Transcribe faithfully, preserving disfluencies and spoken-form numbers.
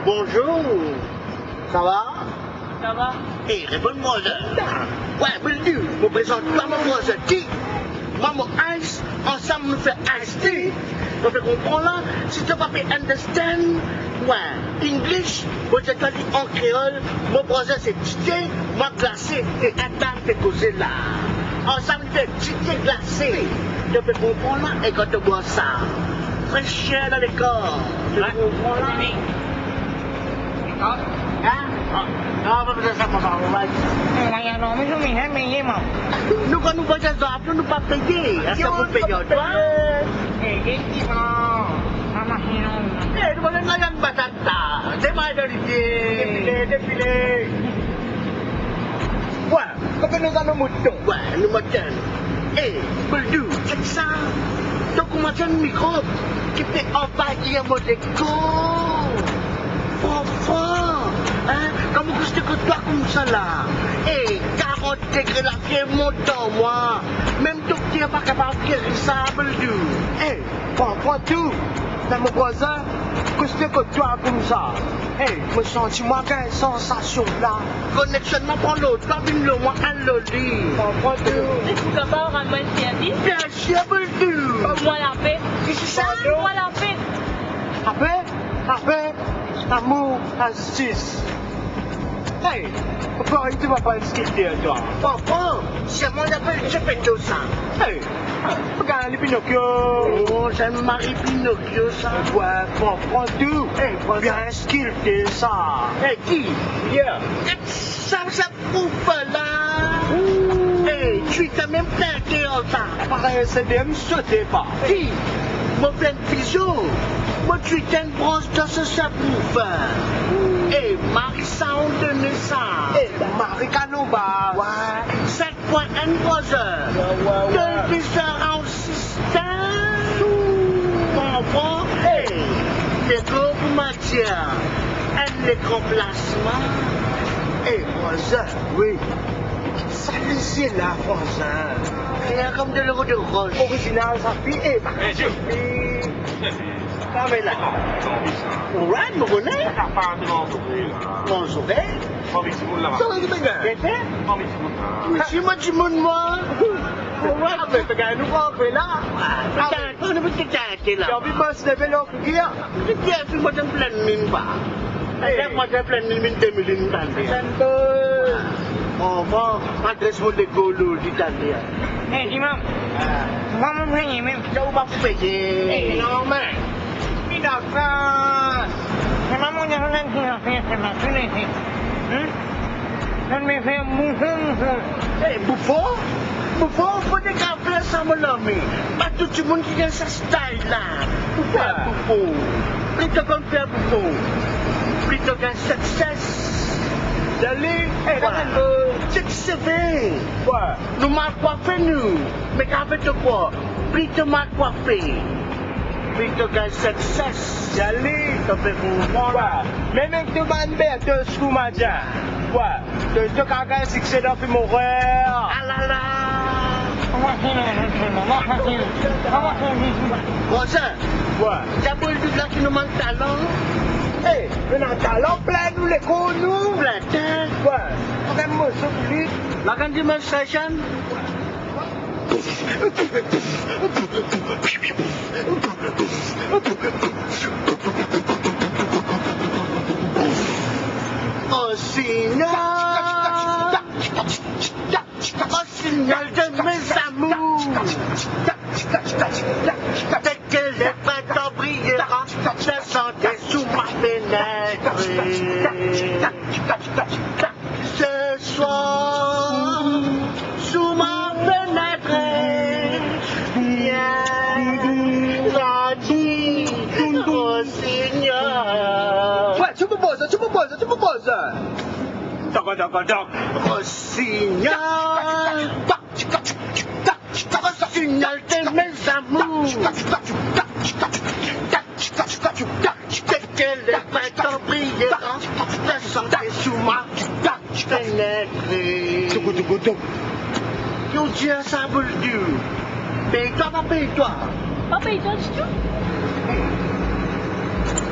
Bonzour. Sa va? Sa va. Ey, reponn mwa la. Wey, Bildu, mo prezant twa mo brazin. Ti, mwa mo Ice, ansam nou fer Ice Tea. To pe konpran la? Si to pa pe understand, wey, English, mo dir twa li an kreol, mo brazin se Tite, mwa glase, e atann pe koze la. Ansam nou fer Tite glase. To pe konpran la? E kan to bwar sa, fresher dan lekor. To pe konpran la? Hein? Ah, pa bizin sa koumsa, alright. Mwa, non, me zot mizin peye mwa. Nou, kan nou vwayaz dan avyon, nou pa peye. Aster pou peye twa. Eh, eh, ki mwa? Mama, non. Eh, nou pa bizin layan batat la. Demar dan lidie. Defile, defile. Wey, kouma nou dan nou mouton. Wey, nou mouton. Eh, Bildu, chek sa. To kouma enn mikrob ki pe anvayir mo lekor. Fran, fran, hein? Kan mo koste kot twa koumsa la, eh, karant degre lafier mont dan mwa. Mem dokter pa kapav geri sa, Bildu. Eh, pran, pran tou. Me mo brazin, koste kot twa koumsa. Ey, mo santi mwa gagn sansasion la. Koneksion mwa pran lor twa, vinn lor mwa, al lor li. Pran, pran tou. Eski ou kapav rann mwa enn servis? Biensir, Bildu. Donn mwa lape. Ki sa? Donn mwa lape. Lape, lape, lamour, lazistis. Ey, ou krwar to pa enn skilter twa? Papa, se mwa apel Geppetto sa. Ey, ou gagn li Pinokio. Oh, se mari Pinokio sa. Wey, pran, pran tou. Ey, pran sa. Bien skilter sa. Ey, ki? Yeah. Get sa, sa pou fer la. Ooh. Ey, twi kanmem plin kar sa. Parey se de m sote pa. Ki? Mo fer enn fizo. Mo twi enn brans dan so saboufen. Ey, mari sa, on done sa. Ey, mari kanon ba. Wey, sink pwin enn brazin. Wey, wey, wey. Televizor an sistem. Konpran? Ey, lekor pou matir. Enn lekran plasma. Ey, brazin. Wi. Sa lizie la, franzin. Kler kouma deloro de ros. Orizinal sa, fi, eh, eh, je- fi. Sa me la. Alright, mo kone. Sa pa de lantoure la. Lantoure? Parmi dimoun laba. Sa va, dimoun la. Bien fer. Parmi dimoun la. Mesi, mo dimoun, mwa. Alright, me pe gagn nou pran pe la. Ah, nou pe tante la. Ti anvi bos leve lor figir. Ki, ki esi mo ti plin minn pa? Ey. Mwa ti plin minn, minn de mil inn tande. Tande. Bon, bon, adres mo lekor li tande. Ey, imam. Ah. Mwa, mo peye mem. Sa ou pa pou peye. Ey, non, me. Li dan sa. Me mwa, mo, mo, mo, mo, mo, mo, mo, mo, mo, mo, mo, mo, mo, Hmm? Zot me fer boufon, boufon. Ey, boufon? Boufon, fode kafe sa, mo lame. Pa tou dimoun ki gagn sa style la. Pou fer boufon. Plito konn fer boufon, plito gagn success. Dali, ey, ey, sek seve. Ey. Nou mal kwafe nou. Me kafe to krwar, plito mal kwafe, plito gagn success. Dali. To pe konpran? Ey. Mem ek to bann bertos koumadin. Ey. To, to kav gagn sikse dan fim orer. Alala. Kouma sa, kouma sa, kouma sa? Ey, nou ena talan, plin nou lekor nou. Plin ter. Ey. Mem mo so plis. Lakan demonstration. Oh, Seigneur. Oh, Seigneur de mes amours. Dès que le printemps brillera, ta santé sous ma fenêtre. Ce soir, sous ma fenêtre, viens, radis, oh Seigneur. Ey, ti pou boz, ti pou boz, ti pou boz. Tok, tok, tok. Oh Seigneur. Oh Seigneur de mes amours. Dès que le printemps brillera, ta santé sous ma fenêtre. Toukou, toukou, toukou. Ki ou dir sa, Bildu? Pey twa, pa pey twa? Pa pey twa ditou.